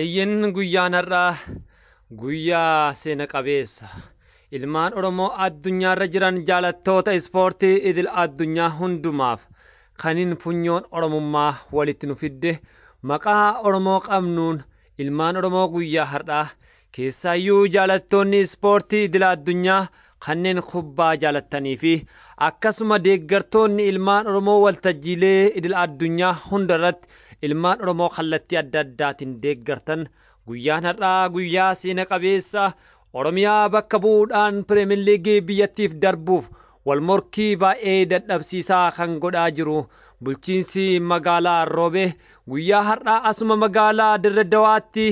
Eeyyen guyyaan har'aa guyyaa seena qabeessa. Ilmaan Oromoo addunyaarra jiran jaalattoota ispoortii idil addunyaa hundumaaf kanin funyoon Oromummaa walitti nu fidde maqaa Oromoo qabnuun ilmaan Oromoo guyyaa har'aa keessaayyuu jaalattoonni ispoortii idil addunyaa kanneen kubbaa jaalattanii fi akkasuma deeggartoonni ilmaan Oromoo waltajjiilee idil addunyaa hundarratti ilmaan Oromoo kallattii adda addaatiin deeggartan guyyaan har'aa guyyaa seena qabeessa Oromiyaa bakka bu'uudhaan Pirimeer Liigii biyyattiif darbuuf wal morkii baay'ee dadhabsiisaa kan godhaa jiru bulchiinsi magaalaa Roobee guyyaa har'aa asuma magaalaa Dirre Dawaatti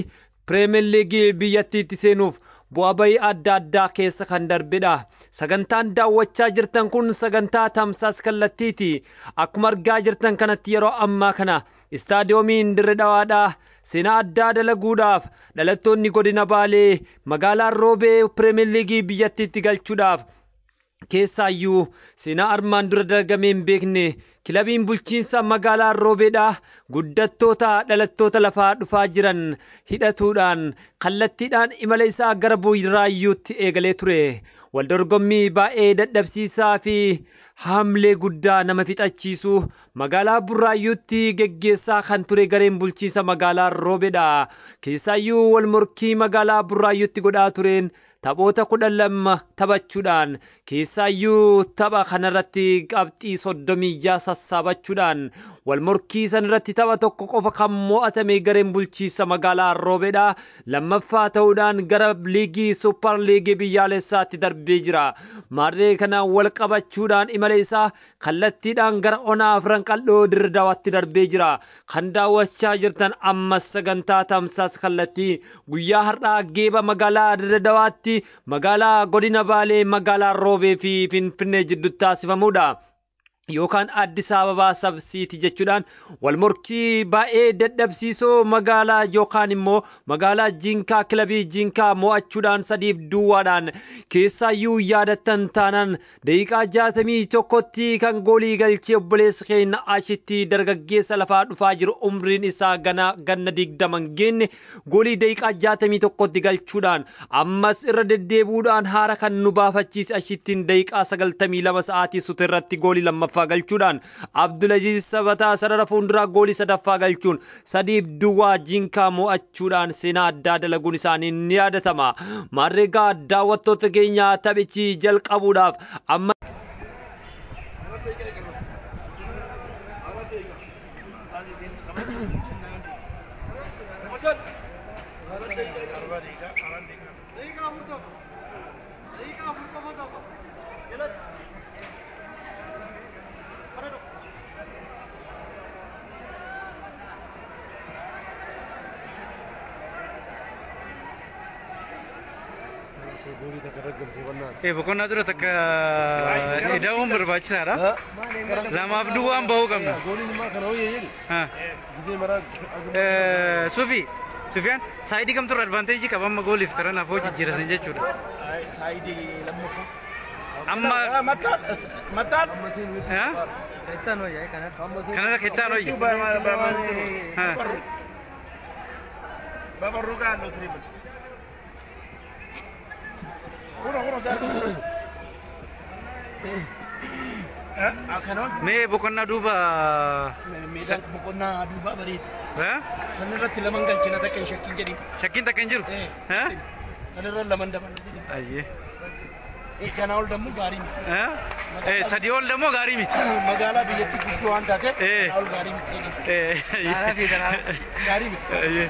Pirimeer Liigii biyyattiitti seenuuf bu'aa bayii adda addaa keessa kan darbedha. Sagantaan daawwachaa jirtan kun sagantaa tamsaas kallattiiti. Akkuma argaa jirtan kanatti yeroo ammaa kana istaadiyoomiin Dirre Dawaadha. Seenaa addaa dalaguudhaaf dhalattoonni godina Baalee magaalaa Roobee Pirimeer Liigii biyyattiitti galchuudhaaf keessaayyuu seenaa armaan dura dalagamee hin beekne kilabiin bulchiinsa magaalaa Roobeedha. Guddattoota dhalattoota lafaa dhufaa jiran hidhatuudhaan kallattiidhaan imala isaa gara Buraayyuutti eegalee ture. Waldorgommii baay'ee dadhabsiisaa fi haamlee guddaa nama fixachiisu magaalaa Buraayyuutti geggeessaa kan ture gareen bulchiinsa magaalaa Roobeedha. Keessaayyuu wal morkii magaalaa Buraayyuutti godhaa tureen taphoota 12 taphachuudhaan keessaayyuu tapha kanarratti qabxii 36 sassaabachuudhaan wal morkii sanarratti tapha tokko qofa kan mo'atame gareen bulchiinsa magaalaa Roobeedha. Lammaffaa ta'uudhaan gara liigii suupper liigii biyyaalessaatti darbee jira. Maarree kana wal qabachuudhaan imala isaa kallattiidhaan gara onaa afran qal'oo Dirre Dawaatti darbee jira. Kan daawwachaa jirtan ammas sagantaa tamsaas kallattii guyyaa har'aa geeba magaalaa Dirre Dawaatti magaalaa godina Baalee magaalaa Roobee fi Finfinnee jidduutti taasifamudha. Yookaan Addis Ababaa sabsiiti jechuudhaan wal morkii baay'ee dadhabsiisoo magaalaa yookaan immoo magaalaa Jinkaa kilabii Jinkaa mo'achuudhaan 3-0 keessaayyuu yaadattan taanaan daqiiqaa 61tti kan goolii galchee obboleessa keenya ashitti dargaggeessa lafaa dhufaa jiru umriin isaa ganna 20 hin geenne goolii daqiiqaa 61tti galchuudhaan ammas irra deddeebi'uudhaan haara kan nu baafachiise ashittiin daqiiqaa 92 sa'aatii suuta irratti goolii lammaffaa galchuudhaan Abdulaziz Sabataa sarara fuulduraa goolii sadaffaa galchuun 3-0 Jinkaa mo'achuudhaan seenaa addaa dalaguun isaanii ni yaadatama. Maarreegaa daawwattoota keenya taphichi jalqabuudhaaf amma Boqonnaa dura takka ida'uun barbaachisaadha. 2-0 bahuu qabna. Sufi, Sufiyaan saayidii kamtu irra advaanteejii qaba amma gooliif karaa naaf hojii jijjiiratan jechuudha. Saayidii lammaffaa. Amma Mataan. Kanarra kettaan hojii. Babarruu gaalloo tiriibul. Mee boqonnaa duuba. Boqonnaa duuba bareeda. San irratti laman galchina takka hin shakkiin jedhin. Shakkiin takka hin jiru? San irra laman dabala. Ayyee. Kanaa ol dammoo gaarii miti. 3 ol dammoo gaarii miti. Magaalaa biyyatti guddoo waan taateef kanaa ol gaarii miti jedhin. Gaarii miti. Ayyee.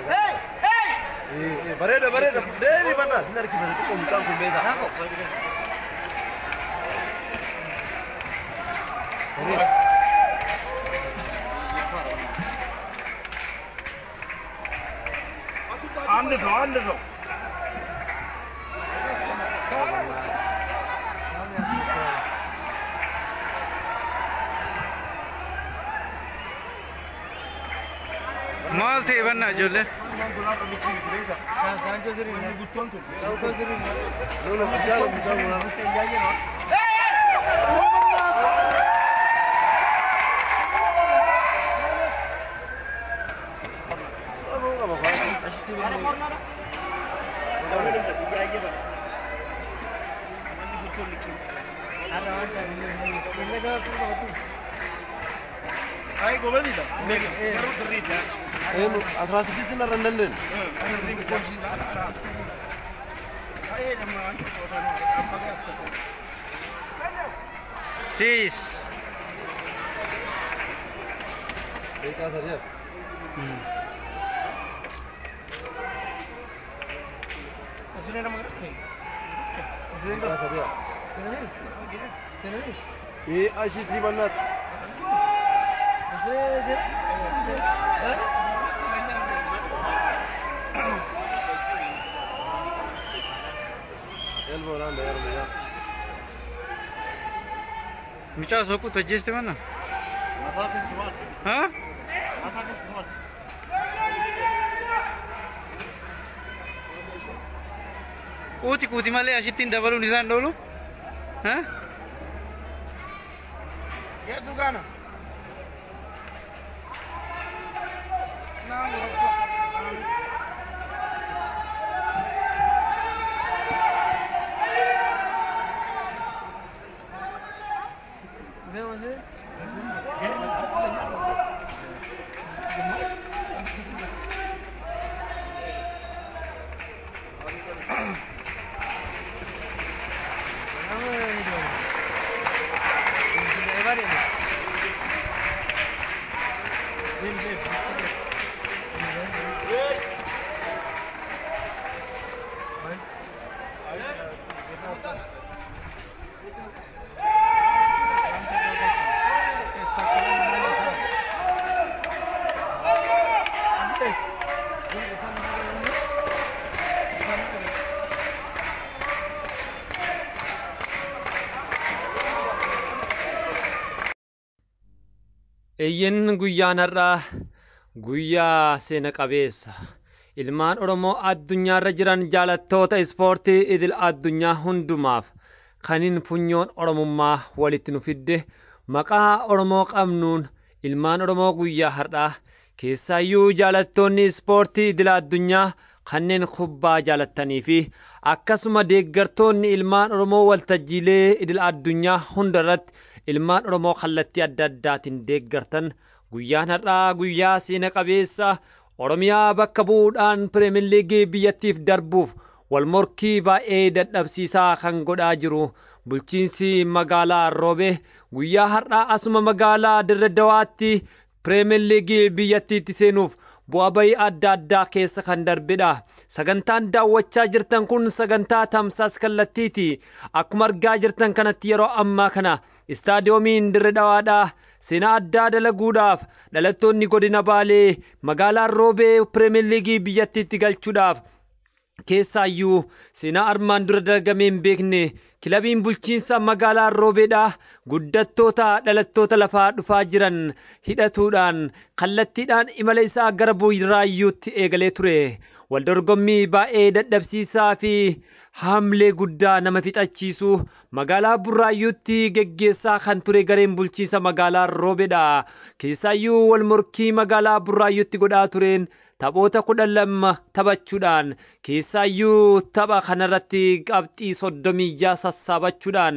Hey! Hey! Bareeda bareeda deemi banna hin harkifate xiqqoo mucaan kun beekaa. አንድ ሰው አንድ ሰው Maal ta'e bannaa ijoollee? 16 irra hin dandeenye. Siis. Daqiiqaa sadii hafe. Daqiiqaa sadii hafe. Ee ashitti bannaat. Elboodhaan dayarme yaa. Mucaa osoo quutu ajjeeste mana? Haa? Quuti quuti malee ashittiin dabaluun isaan dhoolu? Haa? Eeyyen guyyaan har'aa guyyaa seena qabeessa. Ilmaan Oromoo addunyaarra jiran jaalattoota ispoortii idil addunyaa hundumaaf kanin funyoon Oromummaa walitti nu fidde maqaa Oromoo qabnuun ilmaan Oromoo guyyaa har'aa keessaayyuu jaalattoonni ispoortii idil addunyaa kanneen kubbaa jaalattanii fi akkasuma deeggartoonni ilmaan Oromoo waltajjiilee idil addunyaa hundarratti ilmaan Oromoo kallattii adda addaatiin deeggartan guyyaan har'aa guyyaa seena qabeessa Oromiyaa bakka bu'uudhaan Pirimeer Liigii biyyattiif darbuuf wal morkii baay'ee dadhabsiisaa kan godhaa jiru bulchiinsi magaalaa Roobee guyyaa har'aa asuma magaalaa Dirre Dawaatti Pirimeer Liigii biyyattiitti seenuuf bu'aa bayii adda addaa keessa kan darbedha. Sagantaan daawwachaa jirtan kun sagantaa tamsaas kallattiiti. Akkuma argaa jirtan kanatti yeroo ammaa kana istaadiyoomiin Dirre Dawaadha. Seenaa addaa dalaguudhaaf dhalattoonni godina Baalee magaalaa Roobee Pirimeer Liigii biyyattiitti galchuudhaaf keessaayyuu seenaa armaan dura dalagamee hin beekne kilabiin bulchiinsa magaalaa Roobeedha. Guddattoota dhalattoota lafaa dhufaa jiran hidhatuudhaan kallattiidhaan imala isaa gara Buraayyuutti eegalee ture. Waldorgommii baay'ee dadhabsiisaa fi haamlee guddaa nama fixachiisu magaalaa Buraayyuutti geggeessaa kan ture gareen bulchiinsa magaalaa Roobeedha. Keessaayyuu wal morkii magaalaa Buraayyuutti godhaa tureen taphoota 12 taphachuudhaan keessaayyuu tapha kanarratti qabxii 36 sassaabachuudhaan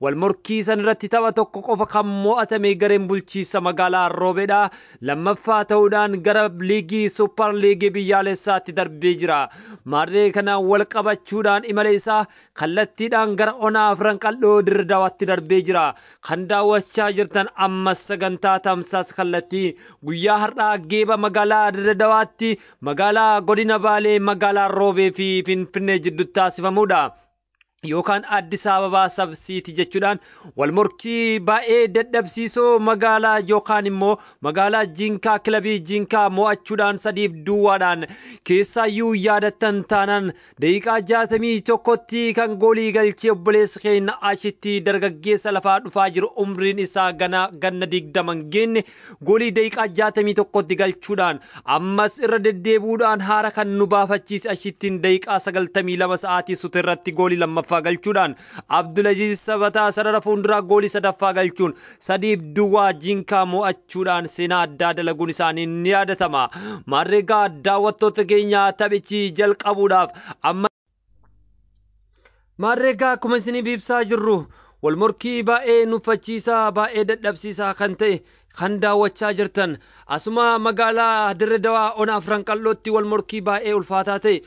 wal morkii sanarratti tapha tokko qofa kan mo'atame gareen bulchiinsa magaalaa Roobeedha. Lammaffaa ta'uudhaan gara liigii suupper liigii biyyaalessaatti darbee jira. Maarree kana wal qabachuudhaan imala isaa kallattiidhaan gara onaa afran qal'oo Dirre Dawaatti darbee jira. Kan daawwachaa jirtan ammas sagantaa tamsaas kallattii guyyaa har'aa geeba magaalaa Dirre Dawaatti magaalaa godina Baalee magaalaa Roobee fi Finfinnee jidduutti taasifamudha. Yookaan Addis Ababaa Sabsiiti jechuudhaan wal morkii baay'ee dadhabsiisoo magaalaa yookaan immoo magaalaa Jinkaa kilabii Jinkaa mo'achuudhaan 3-0dhaan. Keessaayyuu yaadattan taanaan daqiiqaa 61tti kan goolii galchee obboleessa keenya Ashitti, dargaggeessa lafaa dhufaa jiru, umriin isaa gana ganna 20 hin geenne, goolii daqiiqaa 61tti galchuudhaan ammas irra deddeebi'uudhaan haara kan nu baafachiise Ashittiin daqiiqaa 92 sa'aatii suuta irratti goolii lammaffaa galchuudhaan, Abdulaziz Sabataa sarara fuulduraa goolii sadaffaa galchuun 3-0 Jinkaa mo'achuudhaan seenaa addaa dalaguun isaanii ni yaadatama. Maarreegaa daawwattoota keenya, taphichi jalqabuudhaaf amma maarreegaa akkuma isiniif ibsaa jirru wal morkii baay'ee nuffachiisaa, baay'ee dadhabsiisaa kan ta'e kan daawwachaa jirtan asuma magaalaa Dirre Dawaa ona Afran Qal'ootti wal morkii baay'ee ulfaataa ta'e.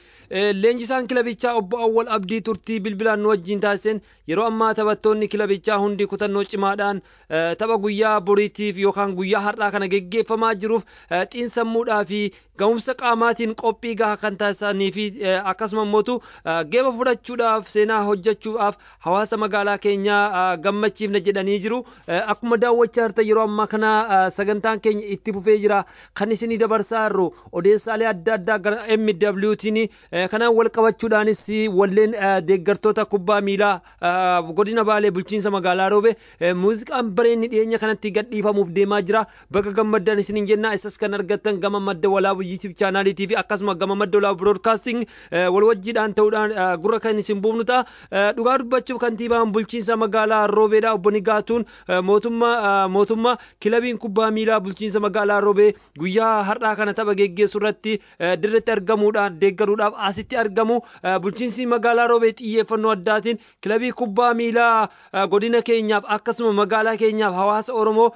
Leenjisaan kilabichaa obbo Awwal Abdii turtii bilbilaan nu wajjin taasiseen yeroo ammaa taphattoonni kilabichaa hundi kutannoo cimaadhaan tapha guyyaa boriitiif yookaan guyyaa har'aa kana geggeeffamaa jiruuf xiinsammuudhaa fi ga'umsa qaamaatiin qophii gahaa kan taasisanii fi akkasuma immoo geeba fudhachuudhaaf, seenaa hojjechuudhaaf hawaasa magaalaa keenyaa gammachiifna jedhanii jiru. Akkuma daawwachaa jirtan yeroo ammaa kana sagantaan keenya itti fufee jira. Kan isinii dabarsaa jirru odeessaalee adda addaa gara MWtiin kanaan wal qabachuudhaanis walleen deeggartoota kubbaa miilaa godina Baalee bulchiinsa magaalaa Roobe muuziqaan bareenni dhiyeenya kanatti gadhiifamuuf deemaa jira. Baga gammaddan isiniin jenna. Isas kan argattan gama Madda Walaabuu YouTube chaanaaliitii fi akkasuma gama Madda Walaabuu Broadcasting wal wajjiidhaan ta'uudhaan gurra kan isin buufnu ta'a. Dhugaa dubbachuuf kantiibaan bulchiinsa magaalaa Roobeedha obbo Nigaatuun Mootummaa kilabiin kubbaa miilaa bulchiinsa magaalaa Roobee guyyaa har'aa kana tapha geggeessu irratti dirretti argamuudhaan deeggaruudhaaf asitti argamu. Bulchiinsi magaalaa Roobee xiyyeeffannoo addaatiin kilabii kubbaa miilaa godina keenyaaf akkasuma magaalaa keenyaaf hawaasa Oromoo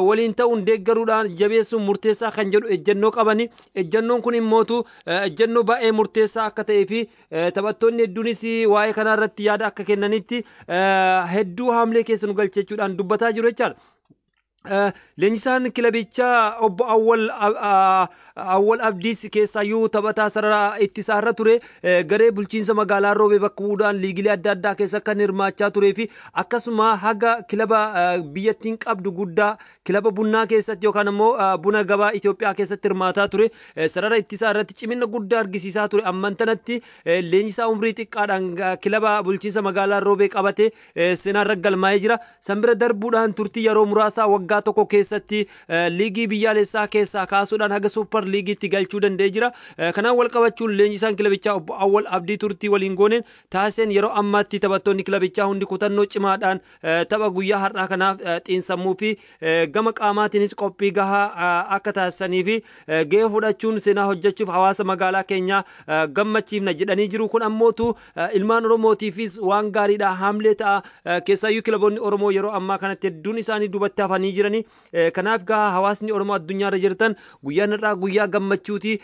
waliin ta'uun deeggaruudhaan jabeessuun murteessaa kan jedhu ejjennoo qabani. Ejjennoon kun immootu ejjennoo baay'ee murteessaa akka ta'ee fi taphattoonni hedduunis waa'ee kanaa irratti yaada akka kennanitti hedduu haamlee keessa nu galchechuudhaan dubbataa jiru jechaadha. Leenjisaan kilabichaa obbo Awwal Abdiis keessaayyuu taphataa sarara ittisaa irra ture, garee bulchiinsa magaalaa Roobee bakka bu'uudhaan liigilee adda addaa keessa kan hirmaachaa turee fi akkasuma haga kilaba biyyattiin qabdu guddaa kilaba bunnaa keessatti yookaan immoo buna gabaa Itoophiyaa keessatti hirmaataa ture, sarara ittisaa irratti cimina guddaa argisiisaa ture. Amman tanatti leenjisaa umrii xiqqaadhaan kilaba bulchiinsa magaalaa Roobee qabate seenaa irra galmaa'ee jira. San bira darbuudhaan turtii yeroo muraasaa waggaa tokko keessatti liigii biyyaalessaa keessaa kaasuudhaan haga suupar liigiitti galchuu danda'ee jira. Kanaan wal qabachuun leenjisaan kilabichaa obbo Awwal Abdii turtii waliin gooneen taasiseen yeroo ammaatti taphattoonni kilabichaa hundi kutannoo cimaadhaan tapha guyyaa har'aa kanaaf xiinsammuu fi gama qaamaatiinis qophii gahaa akka taasisanii fi gahee fudhachuun seenaa hojjechuuf hawaasa magaalaa keenyaa gammachiifna jedhanii jiru. Kun ammootu ilmaan Oromootiifis waan gaariidha, haamlee ta'a. Keessaayyuu kilaboonni Oromoo yeroo ammaa kanatti hedduun isaanii duubatti hafanii jirani. Kanaaf gahaa hawaasni Oromoo addunyaarra jirtan guyyaan irraa guyyaa gammachuuti.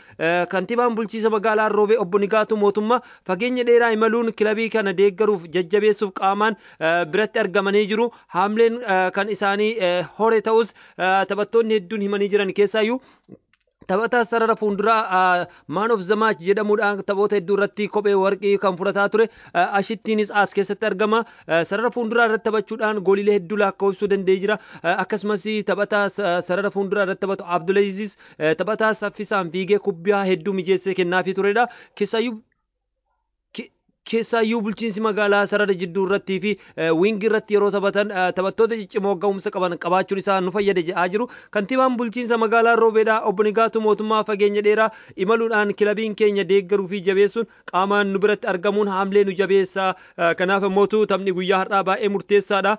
Kantiibaan bulchiinsa magaalaa Roobee obbo Nigaatu Mootummaa fageenya dheeraa imaluun kilabii kana deeggaruuf, jajjabeessuuf qaamaan biratti argamanii jiru. Haamleen kan isaanii hore ta'us taphattoonni hedduun himanii jiran. Keessaayyuu taphataa sarara fuulduraa man of the match jedhamuudhaan taphoota hedduu irratti kophee warqii kan fudhataa ture Ashittiinis as keessatti argama. Sarara fuulduraa irratti taphachuudhaan goolilee hedduu lakkoofsuu danda'ee jira. Akkasumas taphataa sarara fuulduraa irratti taphatu Abdulaziz taphataa saffisaan fiigee kubbaa hedduu mijeessee kennaafii turedha. Keessaayyuu bulchiinsi magaalaa sarara jidduu irrattii fi wiingii irratti yeroo taphatan taphattoota ciccimoo ga'umsa qaban qabaachuun isaa nu fayyade jedhaa jiru. Kantiibaan bulchiinsa magaalaa Roobeedhaa obbo Nigaatu Mootummaa fageenya dheeraa imaluudhaan kilabiin keenya deeggaruu fi jabeessuun qaamaan nu biratti argamuun haamlee nu jabeessa. Kanaaf immoo taphni guyyaa har'aa baay'ee murteessaadha.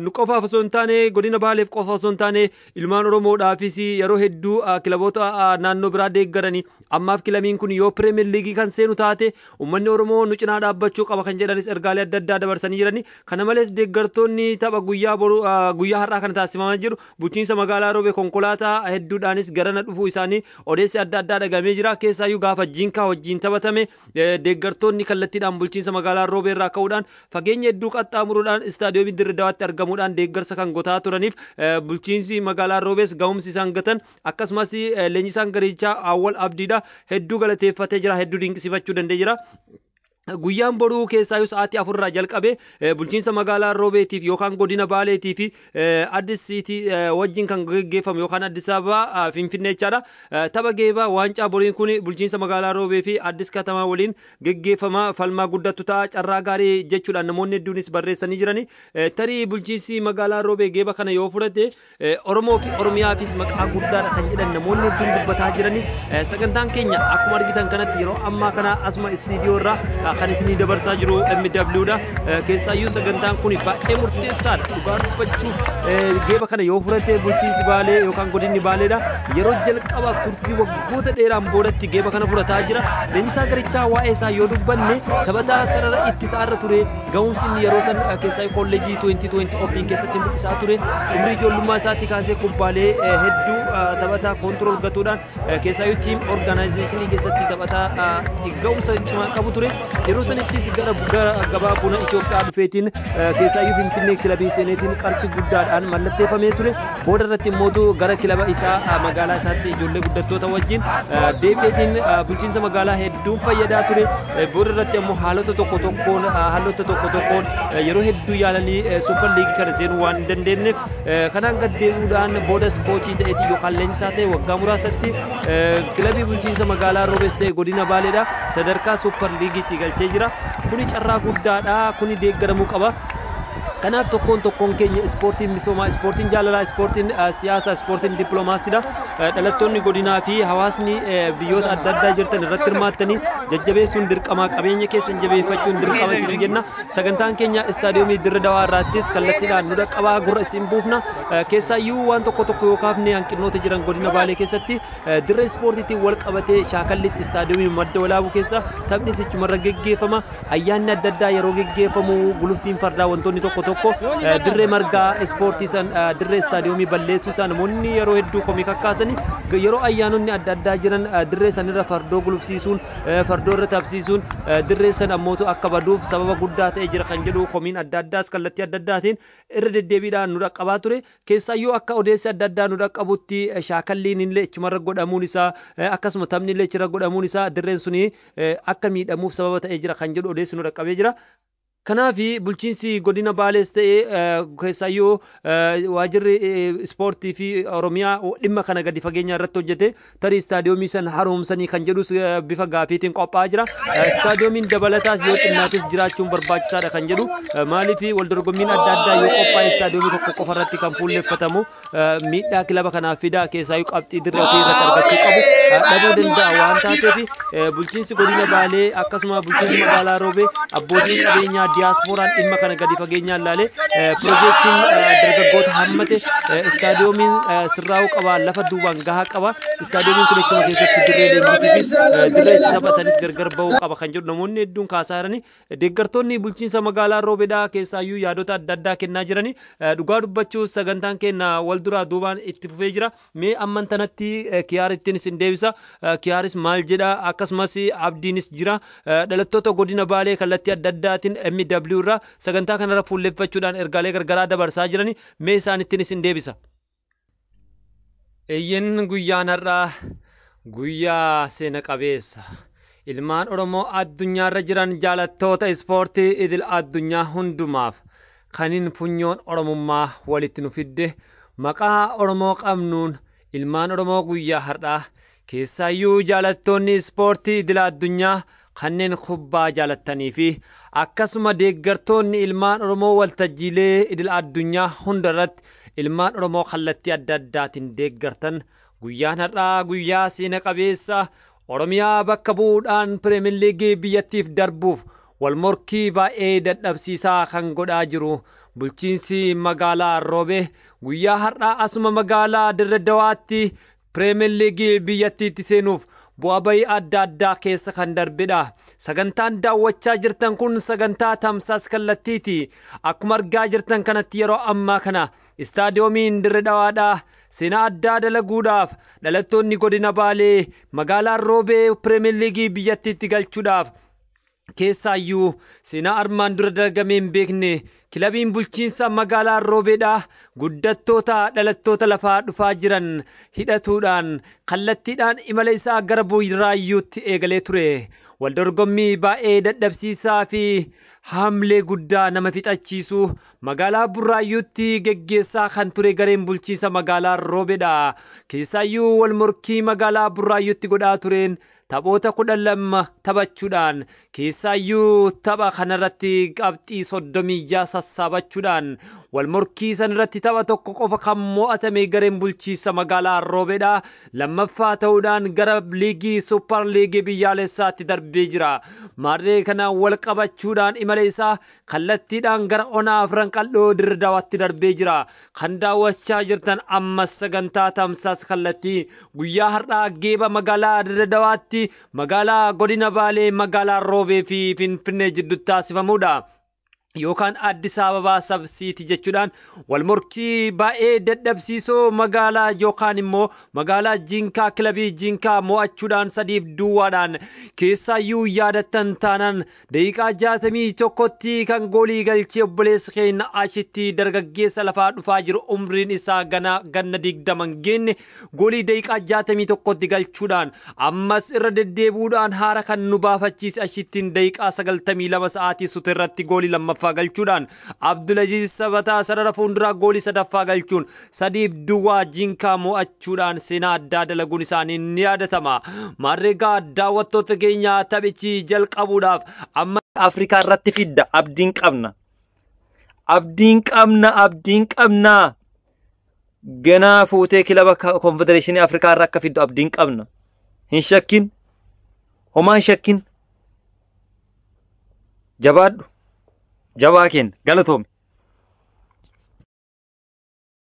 Nu qofaaf osoo hin taane, godina Baaleef qofa osoo hin taane, ilmaan Oromoodhaafis yeroo hedduu kilaboota naannoo biraa deeggaranii ammaaf kilabiin kun yoo Pirimeer Liigii kan seenu taate uummanni Oromoo nu cinaa dhaabbachuu qaba kan jedhanis ergaalee adda addaa dabarsanii jirani. Kana malees deeggartoonni tapha guyyaa boru guyyaa har'aa kana taasifamaa jiru bulchiinsa magaalaa Roobee konkolaataa hedduudhaanis garana dhufuu isaanii odeessi adda addaa dhagamee jira. Keessaayyuu gaafa Jinkaa wajjin taphatame deeggartoonni kallattiidhaan bulchiinsa magaalaa Roobee irraa ka'uudhaan fageenya hedduu qaxxaamuruudhaan istaadiyoomii Dirre Dawaatti argamuudhaan deeggarsa kan gotaa turaniif bulchiinsi magaalaa Roobees ga'umsi isaan gatan akkasumas leenjisaan garichaa Awwal Abdiidha hedduu galateeffatee jira, hedduu dinqisiifachuu danda'ee jira. Guyyaan boruu keessaayyuu sa'aatii 4 irraa jalqabe bulchiinsa magaalaa Roobeetiif yookaan godina Baaleetii fi Addis Siitii wajjin kan geggeeffamu yookaan Addis Ababaa Finfinnee jechaadha. Tapha geebaa waancaa boriin kun bulchiinsa magaalaa Roobee fi Addis Katamaa waliin geggeeffama, falmaa guddattu ta'a, carraa gaarii jechuudhaan namoonni hedduunis barreessanii jirani. Tarii bulchiinsi magaalaa Roobee geeba kana yoo fudhate Oromoo fi Oromiyaafis maqaa guddaadha kan jedhan namoonni hedduun dubbataa jirani. Sagantaan keenya akkuma argitan kanatti yeroo ammaa kana asuma istiidiyoo irraa kan isinii dabarsaa jiru MW dha. Keessaayyuu sagantaan kun baay'ee murteessaadha. Dhugaa dubbachuuf geeba kana yoo fudhate bulchiinsi Baalee yookaan godinni Baaleedha. Yeroo jalqabaaf turtii waggoota dheeraan boodatti geeba kana fudhataa jira. Leenjisaa garichaa waa'ee isaa yoo dubbanne, taphataa sarara ittisaa irra ture, ga'umsi inni yeroo san keessaayyuu kolleejii 2020 Open keessatti mul'isaa ture. Umrii ijoollummaa isaatii kaasee kubbaalee hedduu taphataa control gatuudhaan keessaayyuu team organizationii keessatti taphataa ga'umsa cimaa qabu ture. Yeroo sanittis gara gabaa buna Itoophiyaa dhufeetiin keessaayyuu Finfinnee kilabii seeneetiin qarshii guddaadhaan mallatteeffamee ture. Booda irratti immoo gara kilaba isaa magaalaa isaatti ijoollee guddattoota wajjin deebi'eetiin bulchiinsa magaalaa hedduun fayyadaa ture. Booda irratti ammoo haalota tokko tokkoon yeroo hedduu yaalanii super league kana seenuu waan hin dandeenyeef kanaan gad deebi'uudhaan boodas coachii ta'eetiin yookaan leenjisaa ta'e waggaa muraasatti kilabii bulchiinsa magaalaa Roobees ta'e godina Baaleedha sadarkaa super leagueitti galchee jira. Kuni carraa guddaadha. Kuni deeggaramuu qaba. Kanaaf tokkoon tokkoon keenya ispoortiin misoomaa, ispoortiin jaalalaa, ispoortiin siyaasaa, ispoortiin dippiloomaasiidha. Dhalattoonni godinaa fi hawaasni biyyoota adda addaa jirtan irratti hirmaattanii jajjabeessuun dirqama, qabeenya keessan jabeeffachuun dirqama isin jenna. Sagantaan keenya istaadiyoomii Dirre Dawaa irraattis kallattiidhaan nu dhaqqabaa, gurra isin buufna. Keessaayyuu waan tokko tokko yoo kaafne, hanqinoota jiran godina Baalee keessatti dirree ispoortiitiin wal qabatee shaakallis istaadiyoomii Madda Walaabuu keessa, taphnis ichumarra geggeeffama. Ayyaanni adda addaa yeroo geggeeffamu guluffiin fardaa, wantoonni tokko tokko dirree margaa ispoortii san, dirree istaadiyoomii balleessuu isaa namoonni yeroo hedduu komii kakkaasanii, yeroo ayyaanonni adda addaa jiran dirree sanirra fardoo gulufsiisuun, fardoo irra taphsiisuun dirree san ammootu akka baduuf sababa guddaa ta'ee jira kan jedhu komiin adda addaas kallattii adda addaatiin irra deddeebiidhaan nu dhaqqabaa ture. Keessaayyuu akka odeessi adda addaa nu dhaqqabutti shaakalliin illee ichumarra godhamuun isaa, akkasuma taphni illee achirra godhamuun isaa dirreen suni akka miidhamuuf sababa ta'ee jira kan jedhu odeessi nu dhaqqabee jira. Kanaaf bulchiinsi godina Baalees ta'ee keessaayyuu waajirri ispoortii fi Oromiyaa dhimma kana gadi fageenya irratti hojjete tarii istaadiyoomii san haroomsanii kan jedhus bifa gaafiitiin qophaa'aa jira. Istaadiyoomiin dabalataas yoo xinnaatis jiraachuun barbaachisaadha kan jedhu, maaliif wal dorgommiin adda addaa yoo qophaa'e istaadiyoomii tokko qofa irratti kan fuulleffatamu miidhaa kilaba kanaaf fida. Keessaayyuu qabxii dirree ofii irratti argachuu qabu dhabuu danda'a waan taateef, bulchiinsi godina Baalee akkasuma bulchiinsi magaalaa Roobee, abbootiin qabeenyaa diyaaspooraan dhimma kana gadi fageenyaan ilaalee piroojeektiin dargaggoota hammate istaadiyoomiin sirraa'uu qaba, lafa duubaan gahaa qaba, istaadiyoomiin kun ittuma keessatti dirree leenjiitii fi dirree itti taphatanis gargar bahuu qaba kan jedhu namoonni hedduun kaasaa jirani. Deeggartoonni bulchiinsa magaalaa Roobeedhaa keessaayyuu yaadota adda addaa kennaa jirani. Dhugaa dubbachuu sagantaan keenya wal duraa duubaan itti fufee jira. Mee amman tanatti Kiyaarittiin isin deebisa. Kiyaaris maal jedha? Akkasumas Abdiinis jira. Dhalattoota godina Baalee kallattii adda addaatiin MW irraa sagantaa kanarra fuulleffachuudhaan ergaalee gargaraa dabarsaa jirani, mee isaanittiin isin deebisa. Eeyyen, guyyaan har'aa guyyaa seena qabeessa. Ilmaan Oromoo addunyaarra jiran jaalattoota ispoortii idil addunyaa hundumaaf kanin funyoon Oromummaa walitti nu fidde, maqaa Oromoo qabnuun ilmaan Oromoo guyyaa har'aa keessaayyuu jaalattoonni ispoortii idil addunyaa kanneen kubbaa jaalattanii fi akkasuma deeggartoonni ilmaan Oromoo waltajjiilee idil addunyaa hundarratti ilmaan Oromoo kallattii adda addaatiin deeggartan, guyyaan har'aa guyyaa seena qabeessa Oromiyaa bakka bu'uudhaan Premier League biyyattiif darbuuf wal morkii baay'ee dadhabsiisaa kan godhaa jiru bulchiinsi magaalaa Roobee guyyaa har'aa asuma magaalaa Dirre Dawaatti Premier League biyyattiitti seenuuf bu'aa bayii adda addaa keessa kan darbedha. Sagantaan daawwachaa jirtan kun sagantaa tamsaas kallattiiti. Akkuma argaa jirtan kanatti yeroo ammaa kana istaadiyoomiin Dirre Dawaadha. Seenaa addaa dalaguudhaaf dhalattoonni godina Baalee magaalaa Roobee Premier League biyyattiitti galchuudhaaf Keessaayyuu seenaa armaan dura dalagamee hin beekne kilabiin bulchiinsa magaalaa Roobeedhaa guddattoota dhalattoota lafaa dhufaa jiran hidhatuudhaan kallattiidhaan imala isaa gara Burraayyuutti eegalee ture. Waldorgommii baay'ee dadhabsiisaa fi haamlee guddaa nama fixachiisu magaalaa Burraayyuutti geggeessaa kan ture gareen bulchiinsa magaalaa Roobeedha. Keessaayyuu walmorkii magaalaa Burraayyuutti godhaa tureen taphoota 12 taphachuudhaan, keessaayyuu tapha kanarratti qabxii 36 sassaabachuudhaan, walmorkii sanarratti tapha tokko qofa kan mo'atame gareen bulchiinsa magaalaa Roobeedha. Lammaffaa ta'uudhaan gara liigii suupper liigii biyyaalessaatti darbee jira. Maarree kana wal qabachuudhaan imala isaa kallattiidhaan gara onaa Afran Qal'oo Dirre Dawaatti darbee jira. Kan daawwachaa jirtan ammas sagantaa tamsaas kallattii guyyaa har'aa geeba magaalaa Dirre Dawaatti magaalaa godina Baalee magaalaa Roobee fi Finfinnee jidduutti taasifamudha. Yookaan Addis Ababaa sabsiiti jechuudhaan walmorkii baay'ee dadhabsiisoo magaalaa yookaan immoo magaalaa Jinkaa kilabii Jinkaa mo'achuudhaan 3-0dhaan, keessaayyuu yaadattan taanaan daqiiqaa 61tti kan goolii galchee obboleessa keenya achitti dargaggeessa lafaa dhufaa jiru umriin isaa ganna 20 hin geenne goolii daqiiqaa 61tti galchuudhaan, ammas irra deddeebi'uudhaan haara kan nu baafachiise achittiin daqiiqaa 92 sa'aatii suuta irratti goolii lammaffaa galchuudhaan, Abdulaziz Sabataa sarara fuulduraa goolii sadaffaa galchuun 3-0 Jinkaa mo'achuudhaan seenaa addaa dalaguun isaanii ni yaadatama. Maarreegaa daawwattoota keenya, taphichi jalqabuudhaaf amma Afrikaa irratti fidda, abdiin qabna. Abdiin qabna, abdiin qabna. Ganaa fuutee kilaba konfedereeshinii Afrikaa irra akka fiddu abdiin qabna. Hin shakkin. Homaa hin shakkin. Jabaadhu. Jabaa kenna. Galatoomi.